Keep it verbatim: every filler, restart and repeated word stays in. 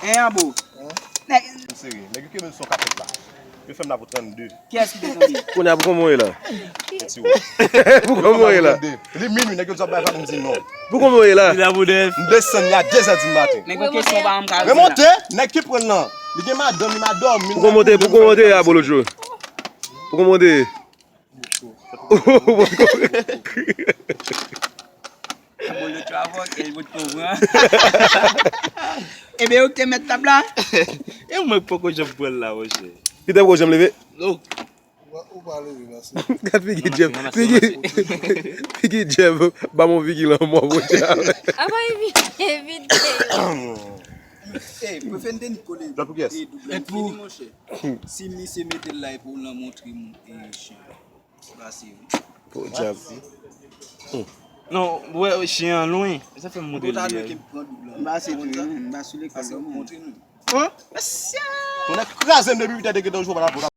Hein, Abo? Nèg, M serye. Nèg yo kenbe m sou yon kapèt la. Yo fè m la pou trannde. Kiyès ki te tonbe? Kounye a pou kòman w ye la? Eti wo. Pou kòman w ye la? Li minwi, nèg yo di ap bay vag, m di non. Pou kòman w ye la? Li la pou nèf. M desann li a de zè di maten. Nèg yo kesyon pa m ka Remonte, nèg ki pran l lan. Li gen madanm, li madòm. Pou kòman w te, pou kòman w te ye a, Bolodjo? Pou kòman w te ye? Bolodjo avòke, l bout konpran. Ebyen, yo ki te mèt tab la. E mwen k poko janm pran l la, monchè. Peter poko janm leve? Non. Ou pa leve, mèsi. Gad figi Jeff. Figi, figi Jeff. Ba m yon figi lanmò, Bolodjo. Apa evite evite yo. Ey, prefe n te ni kole. Dòt pou kiyès? E doub la fini, monchè. Si misye mete l la epi w lan montre m e chen. Pase wi. Podyab. Non, wè chen an lwen. Sa fè m montre Ou ta dwe li. Ke m pran doub la. M ba se tou, m ba sou lekòl. Pase w montre nou. Hein? Mesye! Tonnè kraze m depi uit è te gentan jwe pa la